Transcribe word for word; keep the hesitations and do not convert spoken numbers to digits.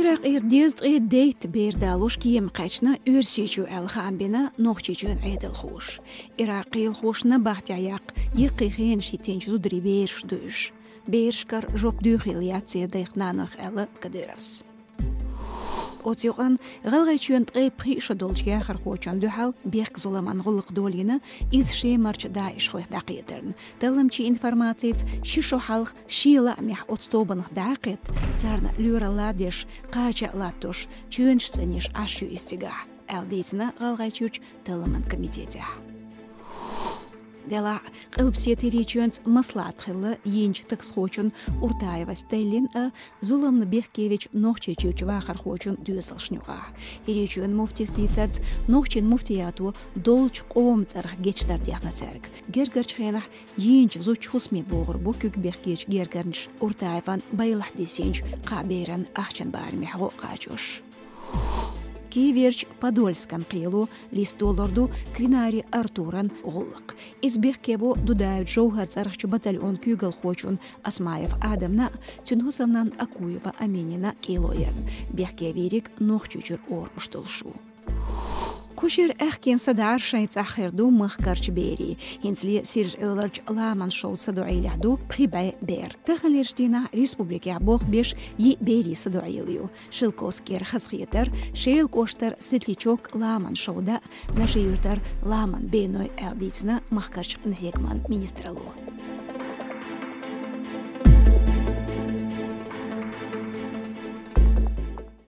Иракъера дезткъеи дейтта бер далош кема кхаьчна Оьрсийчу аьлла хаам бина Нохчийчоьнан Ӏедалхоша. Иракъан кхелахоша набахтехь яккха яккхий хенаш йитинчу зударийн бераш ду уьш. Берашкара жоп доьхийла яц церан дайх-нанойх, аьлла Кадыровс. Оцу юкъанна ГӀалгӀайчоьнан ткъе пхи шо долчу яхархочунна дуьхьал бехк-зуламан гӀуллакх долийна иза Шемарчу ДАИШхойх дӀакхетарна. Талламчийн информацица, ши шо хьалха шен лаамехь оцу тобанах дӀакхетта, царна лоьралла деш, кхача а латтош, чоьнаш цӀанъеш Ӏаш ю иза цигахь, аьлла дийцина ГӀалгӀайчуьрчу талламан комитетехь. Делахь а, Къилбаседа ХӀирийчоьнца маслаӀат хилла йинчу таксхочун Уртаева Стеллин а, зуламна бехкевечу Нохчийчуьрчу вахархочун доьзалшна юкъахь. ХӀирийчоьнан муфтис дийцарца, нохчийн муфтиято долчу къоман цӀарах гечдар дехна цаьрга. Гергарчу хенахь йийначу зудчун хӀусаме богӀур бу куьг бехкечу гергарнаш Уртаеван байлахь дисинчу кхаа беран ахчанан барамехь гӀо а кхачош. Киеверчу Подольскан кхело листалур ду Кринари Артуран гӀуллакх. Иза бехке во Дудаев ЖовхӀаран цӀарахчу батальонан куьйгалхочун Осмаев Адамна а, цуьнан хӀусамнанна Акуева Аминина а кӀело ярна. Бехке вийриг Нохчийчуьра орамаш долуш ву. Кху шеран аьхкенан садаӀар шайн цӀахь хир ду махкарчу берийн. ХӀинцале Сиржа-Эвларчу ламан шовда садоӀийлехь ду пхи бӀе бер. Таханлерчу дийнахь республикехь болх беш йиъ берийн садоӀийла ю. Шелковскера Хазахетар, Шелан кӀоштара Светлячок ламан шовда, Наши-Юьртара ламан беной, аьлла дийцина махкарчу къинхьегаман министралло.